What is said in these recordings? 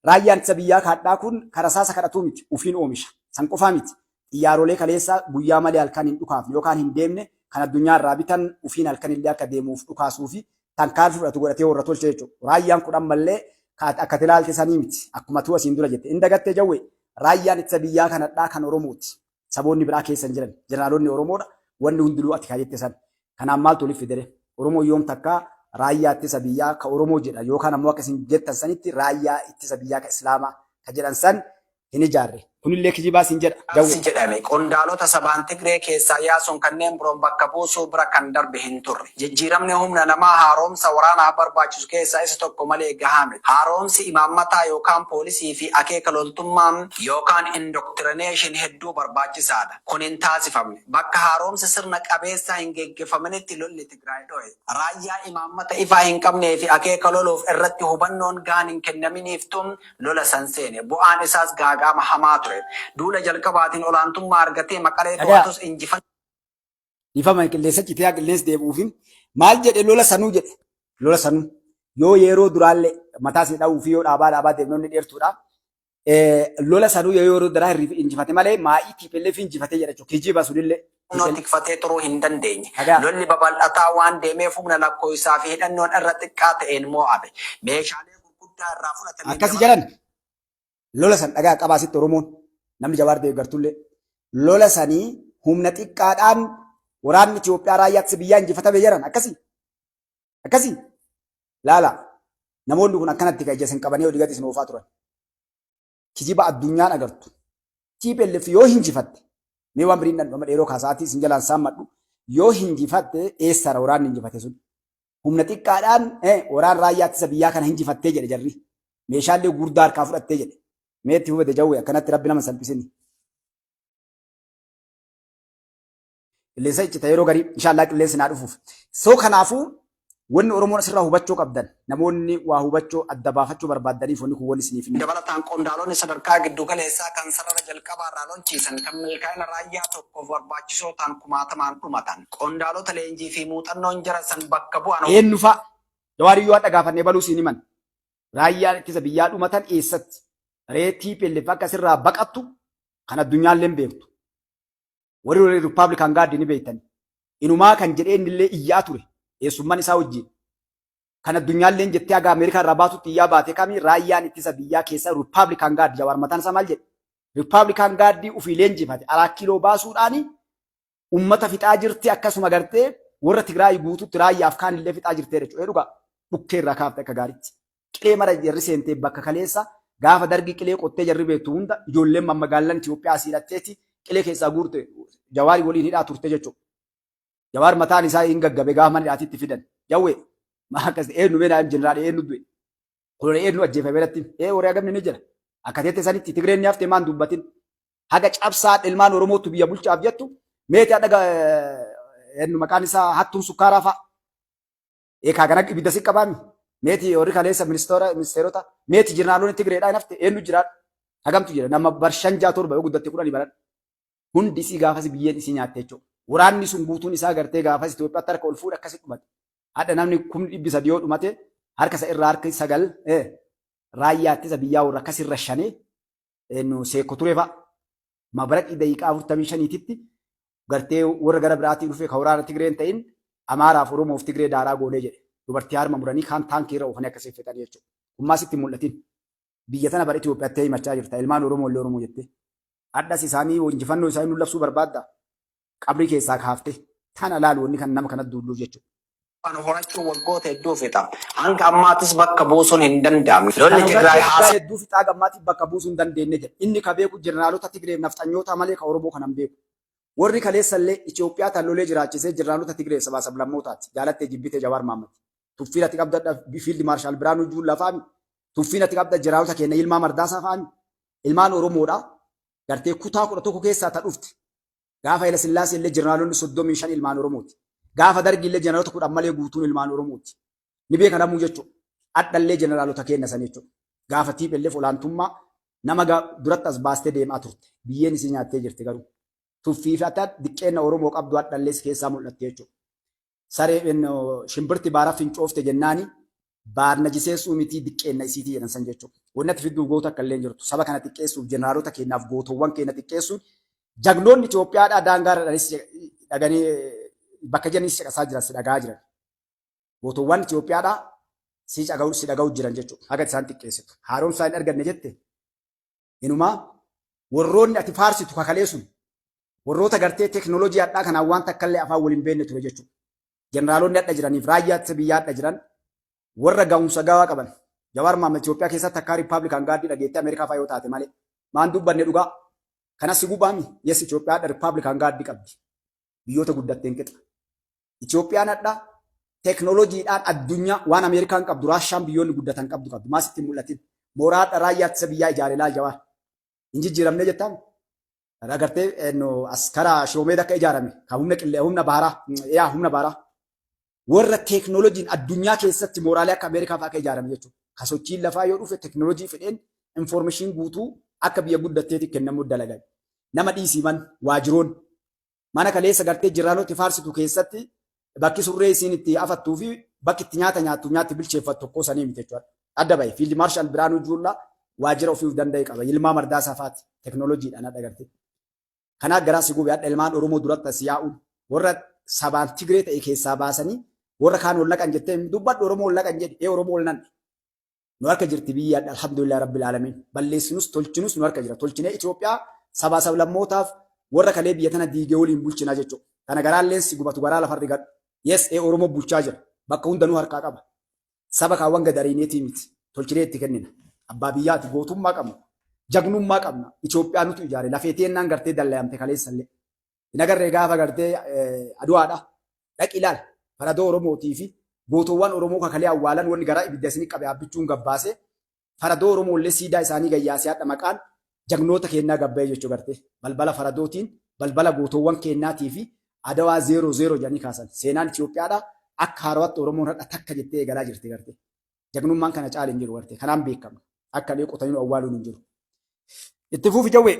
Raayyaan ittisa biyyaa kaadhaa kun karasaasa kadhatuu miti, ufiin oomisha. San qofaa miti. Xiyyaarolee kaleessa guyyaa malee halkan hin dhukaafne yookaan hin deemne kan addunyaa irraa bitan ufiin halkan illee akka deemuuf dhukaasuu fi tankaarfii fudhatu godhatee warra tolche jechuudha. Raayyaan kun ammallee akka ati ilaalte sanii miti. Akkuma tuu asiin dura jette. Hin dagattee jawwee raayyaan ittisa biyyaa kanadhaa kan Oromooti. Saboonni biraa keessa hin jiran. Jeneraalonni Oromoodha. Wanni hundinuu ati kaa jette san. Kanaan maaltu walitti fidere? Oromoon yoom takka raayyaa ittisa biyyaa ka Oromoo jedha yookaan ammoo akka isin jettan sanitti raayyaa ittisa biyyaa ka Islaamaa ka jedhan san hin ijaarre. Kunillee kijibaa siin jedha Jawwee. Jawwee. Jedhame qondaalota sabaan Tigree keessaa yaasuun kanneen biroon bakka buusuu bira kan darbe hin turre. Jijjiiramni humna namaa haaromsa waraanaaf barbaachisu keessaa isa tokko malee gahaa miti. Haaromsi imaammataa yookaan poolisii fi akeeka loltummaa yookaan indoctrination hedduu barbaachisaadha. Kun hin taasifamne. Bakka haaromsi sirna qabeessaa hin geggeffaminitti lolli Tigraay dho'e. Raayyaa imaammata ifaa hin qabnee fi akeeka loluuf irratti hubannoon gahaan hin kennaminiiftu lola san seene. Bu'aan isaas gaaga'ama hamaa ture. Duula jalqabaatiin olaantummaa argatee Maqalee Dhagaya. to'atus injifannoo Dhiifama qilleensa citee haa qilleensi deebi'uufi. Maal jedhe lola sanuu jedhe. Lola sanuu. Yoo yeroo duraallee mataa isin dha'uu fi yoo dhaabaa dhaabaa deemnoonni dheertuudha. Lola sanuu yoo yeroo duraa injifate malee maa'ii TPLF injifatee jedha jechuudha. Kijiba sunillee. tikfatee turuu hin dandeenye. Dhagaa. Lolli babal'ataa waan deemeef humna lakkoofsaa fi hidhannoon irra xiqqaa ta'een mo'ame. Meeshaalee gurguddaa irraa fudhatameen Akkasi jedhan lola san dhagaa qabaa sitti Oromoon namni Jawaar deeggartullee lola sanii humna xiqqaadhaan waraanni Itoophiyaa raayyaa ittisa biyyaa injifatame jedhan akkasi akkasi laala namoonni kun akkanatti kan ija isin qabanii olii gadi isin oofaa turan. Kijiba addunyaan agartu. TPLF yoo hinjifatte mee waan biriin dhandhama dheeroo kaasaatii isin jalaan saammadhu yoo hinjifatte eessara waraanni hinjifate sun. Humna xiqqaadhaan waraan raayyaa ittisa biyyaa kana hinjifattee jedhe jarri. Meeshaalee gurguddaa harkaa fudhattee jedhe. Mee itti hubate jawwee akkanatti rabbi nama salphisini. Qilleensa iccita yeroo garii inshaallah qilleensi naa dhufuuf. So kanaafuu wanni Oromoon asirraa hubachuu qabdan namoonni waa hubachuu adda baafachuu barbaaddaniif wanni kun wanni isiniif hin Dabalataan qondaalonni sadarkaa giddu galeessaa kan sarara jalqabaa irraa lolchiisan kan milkaa'ina raayyaa tokkoof barbaachisoo ta'an kumaatamaan dhumatan. Qondaalota leenjii fi muuxannoon jara san bakka bu'an Eenyu fa'a? Jawaariyyuu hadha gaafannee baluu siin himan. Raayyaan ittisa biyyaa dhumatan eessatti? Ree TPLF akka asirraa baqattu kan addunyaallee hin beektu. Warri Rippaabilikaan Gaardi ni beektani. Inumaa kan jedhee innillee iyyaa ture. Eessumman isaa wajjin. Kan addunyaalleen jettee haga Ameerikaa irraa baatutti iyyaa baate kami raayyaan ittisa biyyaa keessa Rippaabilikaan Gaardi Jawaar mataan isaa maal jedhe? Rippaabilikaan Gaardii ofii leenjifate alaa kiiloo baasuudhaani ummata fixaa jirti akkasuma gartee warra Tigraay guututti raayyaaf kaan illee fixaa jirtee jechuudha. Dhugaa dhukkee irraa kaafte akka gaariitti. Qilee mara jarri seentee bakka kaleessa gaafa dargii qilee qottee jarri beektu hunda ijoolleen mammagaallan Itoophiyaa asii hidhatteeti qilee keessaa guurte Jawaarii waliin hidhaa turte jechuudha. Jawaar mataan isaa hin gaggabe gaafa mana hidhaatitti fidan. Jawwee maa akkas eenyu beenaa jeneraal eenyu du'e. Koloneel eenyu ajjeefame irratti ee horii hagamni ni jira. Akka teette sanitti Tigreen ni haftee maan dubbatin. Haga cabsaa ilmaan Oromootu biyya bulchaaf jettu meetii hadha eenyu maqaan isaa hattuun sukkaaraa fa'a. Eekaa kana ibidda si qabaami. Meeti warri kaleessa ministeerota meeti jirnaalonni Tigreedhaa hin hafte eenyu jiraadha. Hagamtu jira nama bar 5 6 7 yoo guddatte 10 baran. Hundi isii gaafas biyyeen isii nyaatte jechuudha. Waraanni sun guutuun isaa gartee gaafas Itoophiyaatti harka ol fuudhe akkasi dhumate. Hadha namni 300,000 yoo dhumate harka isa irraa harki 9 raayyaa ittisa biyyaa warra akkasirra shanee nu seekko ture fa'a. Mabaraqii daqiiqaa 45titti gartee warra gara biraatii dhufe ka waraana Tigree hin ta'in Amaaraaf Oromoof Tigree daaraa goonee jedhe. Dubartii harma muranii kaan taankii irra oofanii akkasii fixanii jechuudha. Ummaa sitti hin mul'atin. Biyya tana bara Itoophiyaatti himachaa jirta. Ilmaan Oromoo illee Oromoo jettee. Hadhas isaanii injifannoo isaanii nu labsuu barbaadda. Qabrii keessaa kaaftee. Tana laalu wanni kan nama kana duulluuf jechuudha. Kan horachuu waggoota hedduu fixa. Hanga ammaattis bakka buusuun hin danda'amne. Lolli Kana Tigraay hubachuu haasaa hedduu fixaa gammaatiif bakka buusuu hin dandeenye jedhe. Inni ka beeku jeneraalota Tigreef nafxanyoota malee ka Oromoo kana hin beeku. Warri kaleessa illee Itoophiyaa tan lolee jiraachisee jeneraalota Tigreef sabaa sablammootaati. Jaalattee jibbitee Jawaar Mahaammad. Tuffiin ati qabda Fiild Maarshaal Biraanuu Juullaa fa'aami. Tuffiin ati qabda jeneraalota keenya Yilmaa Mardaasaa fa'aami. Ilmaan Oromoodha. Gartee kutaa 11 keessaa ta dhufte. Gaafa Hayila Sillaasee illee jeneraalonni 35 ilmaan Oromooti. Gaafa Dargii illee jeneraalota 10 malee guutuun ilmaan Oromooti. Ni beeka namuu jechuudha. Adhallee jeneraalota keenya san jechuudha. Gaafa TPLF olaantummaa nama duratti as baastee deemaa turte. Biyyeen isii nyaattee jirti garuu. Tuffii fi akka diqqeenna Oromoo qabdu adhallee si keessaa mul'atte jechuudha. Saree shimbirti baara fincoofte jennaani Baarnajiseessuu mitii diqqeenna isiitii jedhan san jechuudha. Wanni ati fidduuf goota akka illee jirtu. Saba kana xiqqeessuuf, jeneraalota keenyaaf gootowwan keenya xiqqeessuun, jagnoonni Itoophiyaadhaa daangaa irra dhaganii bakka jiranis caqasaa jiran, si dhagaa jiran. Gootowwan Itoophiyaadhaa si dhaga'u, si dhaga'u jiran jechuudha. Haga isaan xiqqeessitu. Haaromsaa hin arganne jette, inumaa warroonni ati faarsitu kakalee sun warroota gartee teeknooloojii hadhaa kanaan waan takka illee afaan waliin beekne ture jechuudha. Jeneraalonni hadha jiraniif raayyaa ittisa biyyaa hadha jiran warra ga'umsa gahaa qaban. Jawaar Mahammad Itoophiyaa keessatti akka Republican Guard dhageettee Ameerikaa fa'aa yoo taate malee. Maan dubbanne dhugaa. Kanas si gubaami. Yes, Itoophiyaa hadha Republican Guard qabdi. Biyyoota guddatteen qixa. Itoophiyaan hadha teeknooloojiidhaan addunyaa waan Ameerikaan qabdu, Raashaan, biyyoonni guddatan qabdu qabdi. Maas ittiin mul'atin. Mooraa hadha raayyaa ittisa biyyaa ijaare laal, Jawaar. Hin jijjiiramne jettaan? Agartee as karaa Shoomeed akka ijaarame kan humna qillee, humna baaraa, yaa humna baaraa warra teeknooloojiin addunyaa keessatti mooraalee akka Ameerikaa fa'aa akka ijaarame jechuudha. Ka sochiin lafaa yoo dhufe teeknooloojii fedheen information guutuu akka biyya guddatteetti kennamuu dalagan. Nama dhiisii, man waajiroon mana kaleessa gartee jiraanoti faarsitu keessatti bakki surree isiin itti afattuu fi bakki itti nyaata nyaattu, nyaatti bilcheeffattu tokko sanii miti jechuudha. Adda bahe Field Marshal Biraanuu Juullaa waajjira ofiif danda'e qaba. Yilmaa Mardaasaa faati teeknooloojiidhaan adda gartee. Kanaaf garaa si gube hadha ilmaan Oromoo duratti as yaa'uun warra sabaan Tigree ta'e keessaa baasanii warra kaan ol naqan jettee dubbadhu. Oromoo ol naqan jedhi, ee Oromoo ol nanne. Nu harka jirti biyyi hadha, alhamdulillah rabbil alamin. Balleessinus tolchinus nu harka jira. Tolchinee Itoophiyaa sabaa sablammootaaf warra kalee biyya tana diigee waliin bulchinaa jechuudha. Kana garaan si gubatu garaa lafarri gadhu. Yes, ee Oromoo bulchaa jira. Bakka hundanuu harkaa qaba. Saba kaawwan gadariineetii miti. Tolchinee itti kennina. Abbaa biyyaati, gootummaa qabna. Jagnummaa qabna. Itoophiyaa nutu ijaare. Lafee teennaan gartee dallayamte kaleessallee. Hin agarree gaafa gartee Aduwaadha. Dhaqi ilaal. Faradoo Oromootii fi gootowwan Oromoo kakalee awwaalan, wanni garaa ibidda isinii qabe abbichuun gabbaasee faradoo Oromoo illee siidaa isaanii gayyaasee hadha maqaan jagnoota keennaa gabbayee jechuu gartee. Balbala faradootiin balbala gootowwan keennaatii fi Adawaa 00 jedhanii kaasan. Seenaan Itoophiyaadha akka haarawaatti Oromoon hadha takka jettee eegalaa jirti gartee. Jagnummaan kana caale hin jiru gartee. Kanaan beekamna. Akka illee qotanii awwaaluun hin jiru. Itti fufi, Jawwee.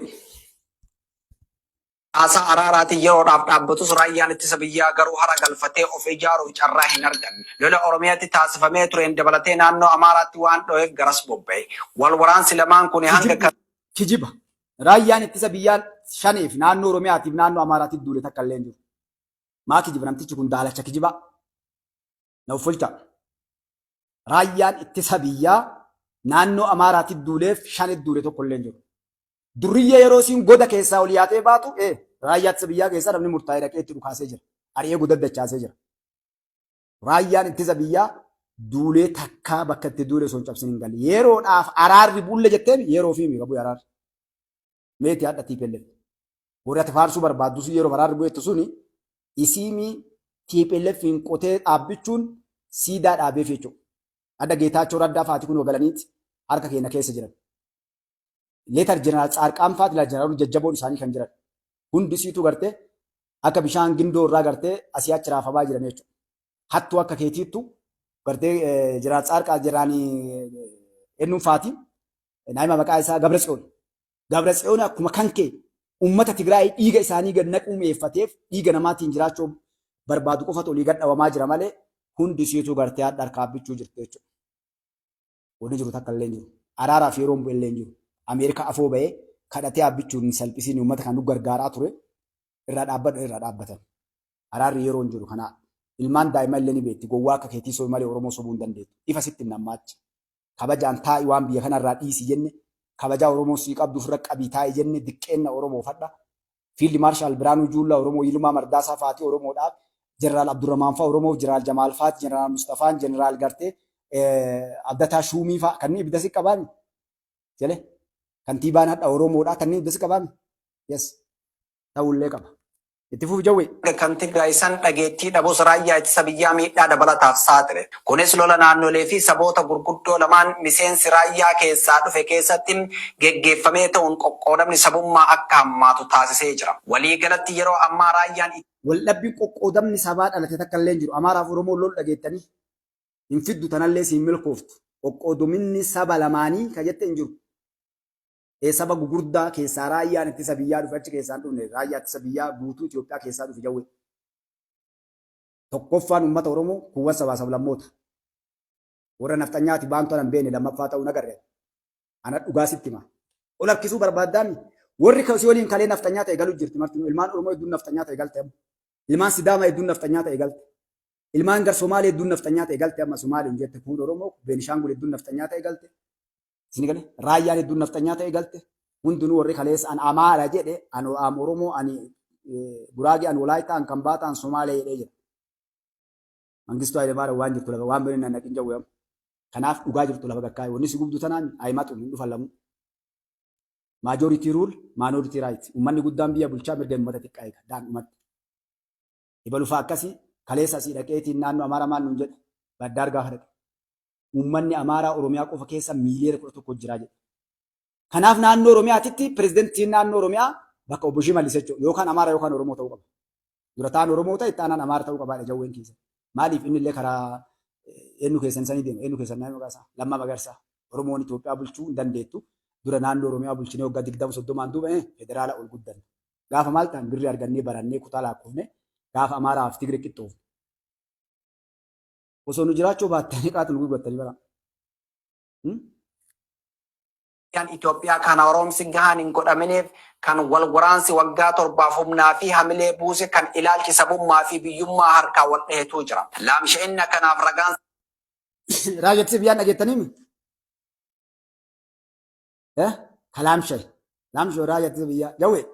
Haasaa araaraatiin yeroodhaaf dhaabbatus, raayyaan ittisa biyyaa garuu hara galfatee of ijaaruuf carraa hin arganne. Lola Oromiyaatti taasifamee tureen dabalatee naannoo Amaaraatti waan dho'eef garas bobba'e. Wal waraansi lamaan kun hanga Kijiba. Kijiba. Raayyaan ittisa biyyaa shaneef naannoo Oromiyaatiif naannoo Amaaraatiif duule takka illee hin jiru. Maa kijiba namtichi kun, daalacha kijiba? Na uffulcha. Raayyaan ittisa biyyaa naannoo Amaaraatiif duuleef shaneef duule tokko illee hin jiru. Durriyyee yeroo isiin goda keessaa ol yaatee baatu raayyaa ittisa biyyaa keessaa namni murtaa'ee dhaqee itti dhukaasee jira. Ari'ee goda dachaasee jira. Raayyaan ittisa biyyaa duulee takkaa bakka itti duule osoo hin cabsin hin galle. Yeroodhaaf araarri bulle jetteen, yeroo fi qabu araarri. Meetii hadha TPLF. Warri ati faarsuu barbaaddu sun yeroo araarri bu'ettu suni isiimii TPLF hin qotee dhaabbichuun siidaa dhaabeef jechuudha. Adda Geetaachoo Raddaa faati kun galaniiti harka keenya keessa jiran. Leetar Jeneraal Tsaarqaan faati laa jeneraal jajjaboon isaanii kan jiran. Hundi isiitu gartee akka bishaan gindoo irraa gartee asii achi raafamaa jiran jechuudha. Hattuu akka keetiittu gartee Jeneraal Tsaarqaa, jeneraal eenyuun faati, naa'ima maqaa isaa Gabratsiyoon. Gabratsiyoon akkuma kan kee uummata Tigraay dhiiga isaanii gad naquu mi'eeffateef dhiiga namaatiin jiraachuu barbaadu qofatu olii gad dhawamaa jira malee hundi isiitu gartee hadha harkaa abbichuu jirti jechuudha. Wanni jiru takka illee hin jiru. Araaraaf yeroon bu'e illee hin jiru. Ameerikaa afoo ba'ee kadhatee abbichuun hin salphisiin, uummata kan nu gargaaraa ture irraa dhaabbadhu, irraa dhaabbatan. Araarri yeroo hin jiru kana ilmaan daa'ima illee ni beekti. Gowwaa akka keetii sobi malee Oromoo sobuu hin dandeettu. Ifa sitti hin nammaacha. Kabajaan taa'i, waan biyya kanarraa dhiisi jenne, kabajaa Oromoo sii qabdu ofirra qabii taa'i jenne, diqqeenna Oromoo fadha. Field Marshal Biraanuu Juullaa Oromoo, Yilmaa Mardaasaa Faatii Oromoodhaaf, Jeneraal Abdurrahmaan fa'aa Oromoof, Jeneraal Jamaal Faati, Jeneraal Mustafaan, Jeneraal gartee Abdataa Shuumii fa'a kanneen ibidda si qabaami. Jale kantiibaan hadha Oromoodhaa kanneen ibidda si qabaami. Yes, ta'ullee qaba. Itti fufi, Jawwee. Kan Tigraay san dhageettii dhabus raayyaa ittisa biyyaa miidhaa dabalataaf saaxile. Kunis lola naannolee fi saboota gurguddoo lamaan miseensi raayyaa keessaa dhufe keessatti geggeeffamee ta'uun qoqqoodamni sabummaa akka hammaatu taasisee jira. Waliigalatti yeroo ammaa raayyaan Waldhabbiin qoqqoodamni sabaa dhalate takka illee hin jiru. Amaaraaf Oromoon lol dhageettanii hin fiddu, tanallee siin milkooftu. Qoqqoodominni saba lamaanii ka jette hin jiru. Saba gugurdaa keessaa raayyaan ittisa biyyaa dhufe achi keessaa hin dhufne, raayyaa ittisa biyyaa guutuu Itoophiyaa keessaa dhufe, Jawwee. Tokkoffaan uummata Oromoo, kuuwwan sabaa sablammoota. Warra nafxanyaati baantu anan beene lammaffaa ta'uu nagarre. Ana dhugaa sitti hima. Ol harkisuu barbaaddaami. Warri si waliin kalee nafxanyaa ta'e galu jirti marti. Ilmaan Oromoo hedduun nafxanyaa ta'e galte amma. Ilmaan Sidaamaa hedduun nafxanyaa ta'e galte. Ilmaan gar Somaalee hedduun nafxanyaa ta'e galte amma. Somaaliin jette kun Oromoo, Beenishaangul hedduun nafxanyaa ta'e galte. Isin gale raayyaan hedduun nafxanyaa ta'e galte. Hundinuu warri kaleessa an Amaara jedhe, an Oromoo, ani Guraagee, an Walaayittaa, an Kambaataa, an Somaalee jedhee jira. Mangistuu Hayilemaariyaam waan jirtu lafa waan birina naqin jawwe amma. Kanaaf dhugaa jirtu lafa gakkaa'e. Wanni si gubdu tanaan ayimatu hin dhufan lamuu. Majority rule, minority right. Uummanni guddaan biyya bulchaa, mirga uummata xiqqaa eega. Daandhumatti. Ibalufaa akkasii kaleessa asii dhaqeetiin naannoo Amaaraa maal nuun jedhe, baddaar gaafa dhaqe. Uummanni Amaaraa Oromiyaa qofa keessa miiliyoona 11 jiraa jedhe. Kanaaf naannoo Oromiyaatitti pirezidantiin naannoo Oromiyaa bakka obbo Shimallis jechuudha. Yookaan Amaara yookaan Oromoo ta'uu qaba. Dura ta'an Oromoo ta'e, itti aanaan Amaara ta'uu qabaadha jawween keessa. Maaliif inni illee karaa eenyu keessan sanii deema? Eenyu keessan naannoo maqaa isaa? Lammaa Magarsaa. Oromoon Itoophiyaa bulchuu hin dandeettu. Dura naannoo Oromiyaa bulchinee waggaa 20 30n duuba federaala ol guddanna. Gaafa maal ta'an birrii argannee barannee kutaa lakkoofne gaafa Amaaraa fi Tigiree qixxoofne. Osoo nu jiraachuu baattanii qaatu nu gurgurattanii bara. Kan Itoophiyaa kan haaromsi gahaan hin godhaminiif, kan wal waraansi waggaa 7f humnaa fi hamilee buuse, kan ilaalchi sabummaa fi biyyummaa harkaa wal dhahetu jira. Laamsha'inna kanaaf ragaan Raayyaa ittisa biyyaan dhageettaniimi? Eh? Kalaamshaye. Laamshoo raayyaa ittisa biyyaa. Jawwee.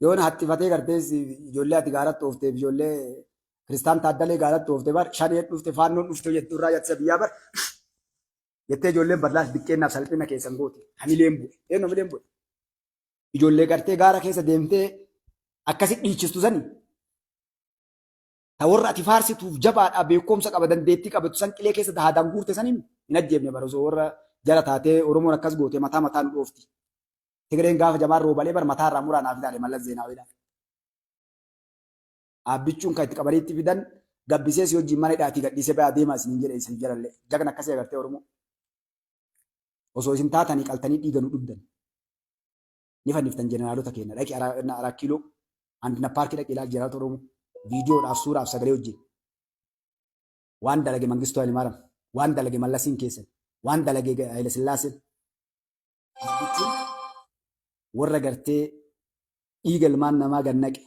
Yoona haxxifatee gartee ijoollee ati gaaratti oofteef, ijoollee Kiristaan Taaddalee gaaratti oofte bar, shanee dhufte, faannoon dhufte jettu, raayyaa ittisa biyyaa bar jettee ijoolleen bal'aas diqqeennaaf salphina keessan goote. Hamileen bu'e. Eenyu hamileen bu'e? Ijoollee gartee gaara keessa deemtee akkasi dhiichistu sani. Ta warra ati faarsituuf jabaadha, beekumsa qaba, dandeettii qabatu san qilee keessa haadaan guurte saniin hin ajjeefne bara. Osoo warra jala taatee Oromoon akkas goote mataa mataa nu dhoofti. Tigreen gaafa jamaan roobalee bar mataa irraa muraa naaf ilaale Mallas Zeenaawidha. Aabbichuun kan itti qabanii itti fidan gabbisee si wajjin mana hidhaatii gadhiisee bayaa deemaa isiniin jedhe isin jalallee. Jagna akkasii agartee Oromoo. Osoo isin taatanii qaltanii dhiiga nu dhugdan. Ni fanniftan jeneraalota keenya. Dhaqi Araa Kiiloo Andina Paarkii dhaqi ilaali jeneraalota Oromoo. Viidiyoodhaaf, suuraaf, sagalee wajjin. Waan dalage Mangistuu Hayilemaariyaam. Waan dalage Mallasiin keessan. Waan dalage Haile Sillaaseen. Abbichuun warra gartee dhiiga ilmaan namaa gad naqe,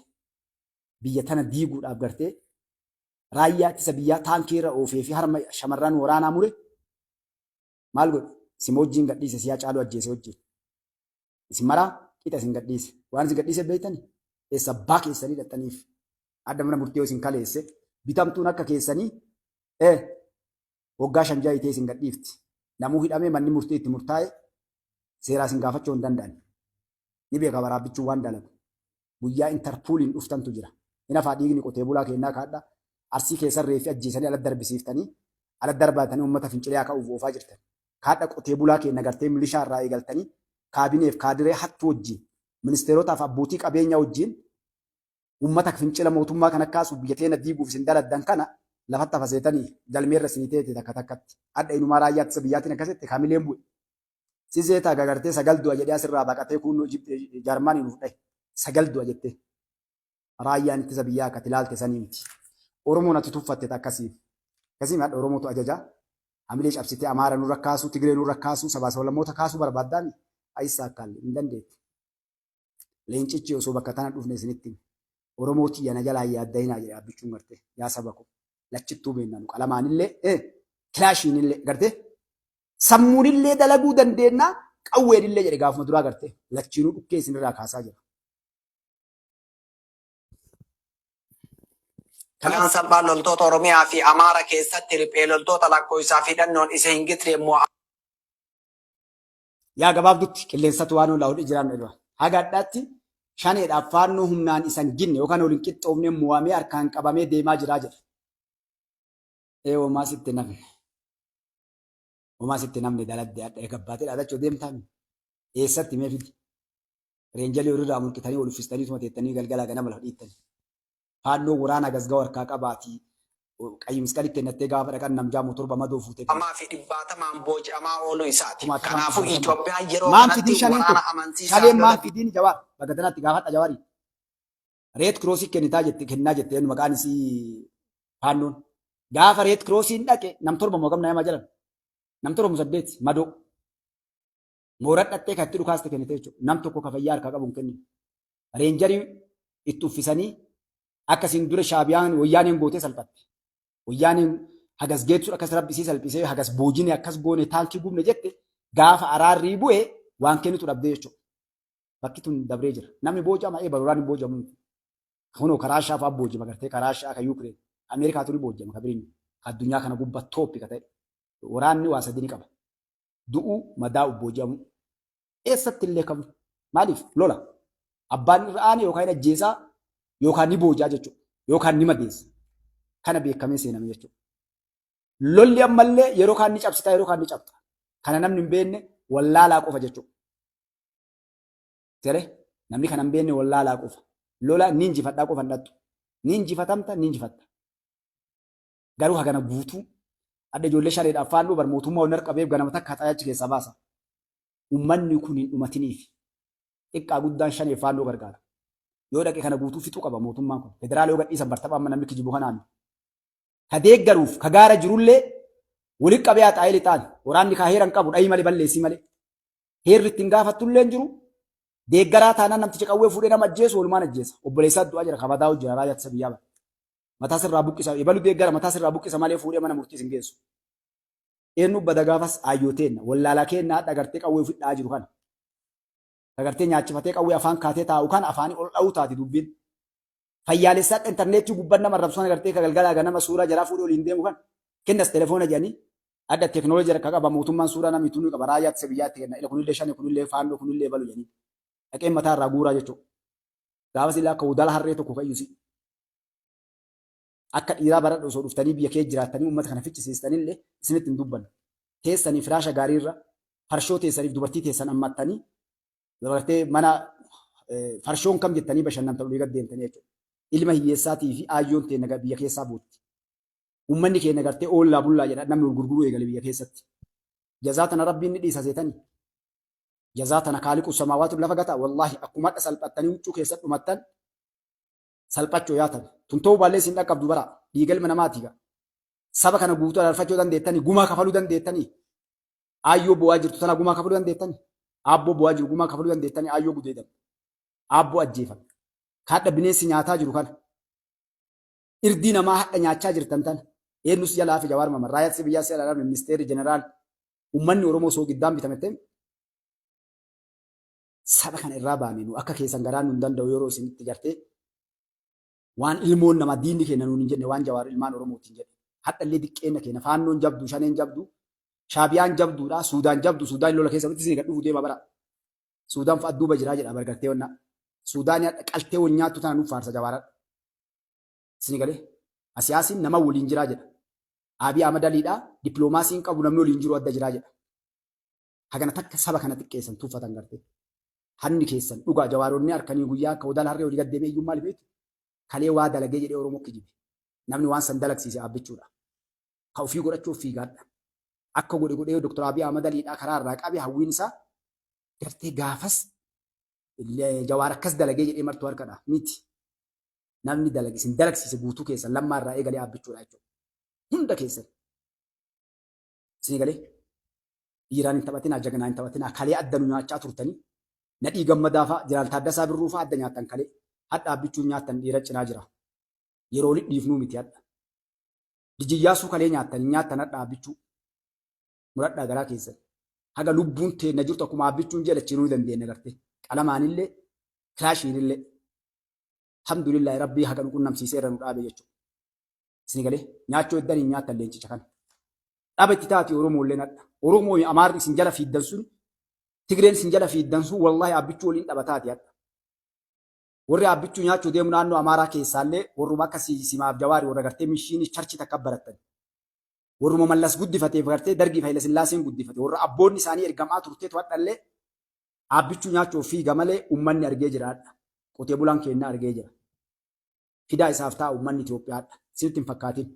biyya tana diiguudhaaf gartee raayyaa ittisa biyyaa taankii irra oofee fi harma shamarran waraanaa mure maal godhe? Sima wajjin gadhiise, siyaa caaluu ajjeese wajjin. Isin maraa qixa isin gadhiise. Waan isin gadhiise beektani? Eessa abbaa keessanii dhaxxaniif? Adda mana murtii yoo isin kaleesse bitamtuun akka keessanii waggaa 5 ja'a itee isin gadhiifti. Namuu hidhamee manni murtii itti murtaa'e seeraa isin gaafachuu hin danda'an. Ni beeka waraabbichuun waan dalagu. Guyyaa intarpuuliin dhuftantu jira. Hin hafaa dhiigni qotee bulaa keenyaa kaadha. Arsii keessan reeffi ajjeesanii ala darbisiiftanii ala darbaatanii uummata fincilee haa ka'uuf oofaa jirtan. Kaadha qotee bulaa keenya gartee milishaa irraa eegaltanii kaabineef kaadiree hattuu wajjin, ministeerotaaf abbootii qabeenyaa wajjin uummata fincila mootummaa kana kaasuuf biyya teena diiguuf isin daladdan kana lafatti hafaseetanii galmeerra isinii teete takka takkatti. Hadha inumaa raayyaa ittisa biyyaatiin akkasitti kamileen bu'e. Si seetaa gagartee sagal du'a jedhee asirraa baqatee kunnoo Jaarmaanii nuuf dhahe. Sagal du'a jettee. Raayyaan ittisa biyyaa akka ilaalte sanii miti. Oromoon ati tuffatte akkasii. Akkasii hadha Oromootu ajaja. Hamilee cabsitee Amaara nurra kaasuu, Tigree nurra kaasuu, sabaa sablammoota kaasuu barbaaddaami. Ayissaa akkaalle hin dandeettu. Leencichi osoo bakka tana dhufne isinitti hime. Oromoo tiyya na jalaa yaaddahinaa jedhe Abbichuun gartee. Yaa saba koo. Lachittuu beennanu qalamaanillee kilaashiinillee gartee sammuunillee dalaguu dandeennaa qawweenillee jedhe gaafuma duraa gartee lachiinuu dhukkee isinirraa kaasaa jira. Kalaan salphaan loltoota Oromiyaa fi Amaara keessatti riphee loltoota lakkoofsaa fi hidhannoon isa hin gitne immoo Yaa gabaabdutti qilleensatu waan oolaa hodhi jiraan irra. Haga addaatti shaneedhaaf faannoo humnaan isan ginne yookaan waliin qixxoofne mo'amee harkaan qabamee deemaa jiraa jedha. Ee, homaa sitti namne. Homaa sitti namne daladde adda gabbaatee dhaadachuu deemtaami. Eessatti mee fidi? Reenjalii horirraa mulqitanii wal uffistanii tuma teettanii galgalaa ganama lafa dhiittanii. Faannoo waraana gasga'u harkaa qabaatii qayyii misqalii kennattee gaafa dhaqan namjaa motorba madoo fuutee galti. Amaa fi dhibbaatamaan booji'amaa ooluu isaati. Kumaatamaan Kanaafuu kumaatamaan. Itoophiyaan yeroo Maan kanatti fidii shaneen kun? waraana amansiisaa Shaleen lola maan fidiin Jawaar? Bakka tanatti gaafadha Jawaarii. Reet kiroosii kennitaa jette, kennaa jette, eenyu maqaan isii, faannoon. Gaafa Red Crossiin dhaqe nam 7 moo gamna nama jedhan. Nam 7 moo 8 madoo. Mooraa dhattee kan itti dhukaaste kennite jechuudha. Nam tokko ka fayyaa harkaa qabu hin kennine. Reenjarii itti uffisanii akkasiin dura Shaabiyaan Wayyaaneen gootee salphatte. Wayyaaneen hagas geetsuun akkas rabbi isii salphisee hagas boojine akkas goone taankii gubne jette gaafa araarrii bu'e waan kennitu dhabdee jechuudha. Bakki tun dabree jira. Namni boojama ee baroraan hin boojamu. Kunoo karaa Raashaa fa'aa boojima gartee karaa Raashaa ka Yuukireen. Ameerikaatu ni boojama ka biriin. Ka addunyaa kana gubbaa tooppi ka ta'e. Waraanni waa sadi ni qaba. Du'uu, madaa'u, booji'amuu. Eessatti illee kamu. Maaliif? Lola. Abbaan irra aane yookaan hin ajjeesaa yookaan ni boojaa jechuudha. Yookaan ni madeessa. Kana beekamee seename jechuudha. Lolli ammallee yeroo kaan ni cabsitaa yeroo kaan ni cabxa. Kana namni hin beekne wallaalaa qofa jechuudha. Tele namni kana hin beekne wallaalaa qofa. Lola ni injifadhaa qofa hin dhattu. Ni injifatamta ni injifatta. Garuu hagana guutuu adda ijoollee shaneedhaaf faalluu bar mootummaa onnaa qabeef ganama takka haxaa'ee achi keessaa baasa. Ummanni kun hin dhumatiniif. Xiqqaa guddaan shaneef faalluu gargaara. Yoo dhaqe kana guutuu fixuu qaba mootummaan kun. Federaala yoo gadhiisan bartapha amma namni kijibu kanaan. Ka deeggaruuf ka gaara jirullee walitti qabee haxaa'ee lixaan waraanni kaa heeran qabu dhahii malee balleessii malee. Heerri ittiin gaafattullee hin jiru. Deeggaraa taanaan namticha qawwee fuudhee nama ajjeesu walumaan ajjeesa. Obboleessaa du'aa jira kabadaa hojjira raayyaa ittisa biyyaa bara. Mataa sirraa buqqisa ebalu deeggara mataa sirraa buqqisa malee fuudhee mana murtiis hin geessu. Eenyu bada gaafas aayyoo teenna wallaalaa keenna hadha gartee qawwee ofi dha'aa jiru kana. Agartee nyaachifatee qawwee afaan kaatee taa'u kana afaanii ol dha'uu taati dubbiin. Fayyaalessaa akka intarneetii gubbaan nama arrabsu kana gartee ka galgalaa ganama suuraa jaraa fuudhee oliin deemu kana kennas telefoona jedhanii adda teekinooloojii harka qaba mootummaan suuraa namni tunuu qaba raayyaa ittisa biyyaatti kenna ila kunillee shani kunillee faannoo kunillee balu jedhanii dhaqeen mataa irraa guuraa jechuudha. Gaafas illee akka udala harree tokko kayyusi. Akka dhiiraa baradha osoo dhuftanii biyya kee jiraattanii uummata kana ficcisiistanillee isinitti hin dubbannu. Teessanii firaasha gaariirra farshoo teessaniif dubartii teessan ammattanii dabalatee mana farshoon kam jettanii bashannantan olii gad deemtanii jechuudha. Ilma hiyyeessaatii fi aayyoon teenna biyya keessaa bootti. Uummanni keenya gartee oollaa bullaa jedha namni wal gurguruu eegale biyya keessatti. Jazaa tana rabbiin ni dhiisa seetanii. Jazaa tana kaaliqu samaawaatu lafa gata wallaahi akkuma hadha salphattanii huccuu keessa dhumattan salphachoo yaatan. Tun ta'uu baallee isin dhaqqabdu bara dhiiga ilma namaati gaa. Saba kana guutuu araarfachuu dandeettanii gumaa kafaluu dandeettanii. Aayyoo bu'aa jirtu tana gumaa kafaluu dandeettanii. Aabboo bu'aa jiru gumaa kafaluu dandeettanii aayyoo gudeedan. Aabboo ajjeefame. Kaadha bineensi nyaataa jiru kana. Irdii namaa hadha nyaachaa jirtan tana. Eenyus jalaa fi Jawaar Mamar. Raayyaa ittisa biyyaa si jalaa ministeerri jeneraal. Uummanni Oromoo soo giddaan bitamette saba kana irraa baane nu akka keessan garaa nu hin danda'u yeroo isinitti gartee waan ilmoon namaa diinni keenya nuun hin jenne waan Jawaar ilmaan Oromootiin jedhe. Hadhallee diqqeenna keenya faannoon jabdu shaneen jabdu shaabiyaan jabduudha Suudaan jabdu Suudaan lola keessa isin gad dhufu deema bara. Suudaan fa'a duuba jiraa jedha bargartee wannaa. Suudaan hadha qaltee wan nyaattu tana nuuf faarsa Jawaaradha. Isin galee asiyaasiin nama waliin jiraa jedha. Abiy Ahmad Aliidha dippiloomaasiin qabu namni waliin jiru adda jiraa jedha. Hagana takka saba kana xiqqeessan tuuffatan gartee. Hanni keessan dhugaa Jawaaronni harkanii guyyaa akka odaal harree olii gad deemee iyyuu maal beektu? Kalee waa dalagee jedhee Oromoo kijibe. Namni waan san dalagsiise Abbichuudha. Ka ofii godhachuuf fiigaadha. Akka godhe godhee Dr. Abiy Ahmad Aliidhaa karaa irraa qabe hawwiin isaa gartee gaafas Jawaar akkas dalagee jedhee martuu harkadha. Miti. Namni dalage isin dalagsiise guutuu keessan Lammaa irraa eegalee Abbichuudha jechuudha. Hunda keessan. Isin galee dhiiraan hin taphatinaa jagnaa hin taphatinaa kalee adda nu nyaachaa turtanii Nadhii Gammadaa fa'a Jeneraal Taaddasaa Birruu fa'a adda nyaattan kalee hadha Abbichuun nyaattan dhiira cinaa jira. Yeroo walitti dhiifnuu miti hadha. Dijiyyaasuu kalee nyaattan hin nyaattan hadha Abbichuu. Muradhaa garaa keessan. Haga lubbuun teenna jirtu akkuma Abbichuun jedhe chinuu ni dandeenya gartee. Qalamaanillee kilaashiinillee. Alhamdulillahi rabbii haga nu qunnamsiisee irra nu dhaabe jechuudha. Isin galee nyaachuu eddan hin nyaattan leencicha kana. Dhaba itti taati Oromoolleen hadha. Oromoo Amaarri isin jala fiiddan sun Tigreen isin jala fiiddan sun wallaahi Abbichuu waliin dhaba taati hadha. Warri Abbichuu nyaachuu deemu naannoo Amaaraa keessaallee warruma akka Simaaf Jawaari warra gartee mishiinii charchi takka barattan. Warruma Mallas guddifateef gartee Dargii fi Hayilasillaaseen guddifate warra abboonni isaanii ergamaa turteetu hadhallee Abbichuu nyaachuuf fiiga malee uummanni argee jira hadha. Qotee bulaan keenya argee jira. Fidaa isaaf ta'a uummanni Itoophiyaadha. Isinitti hin fakkaatin.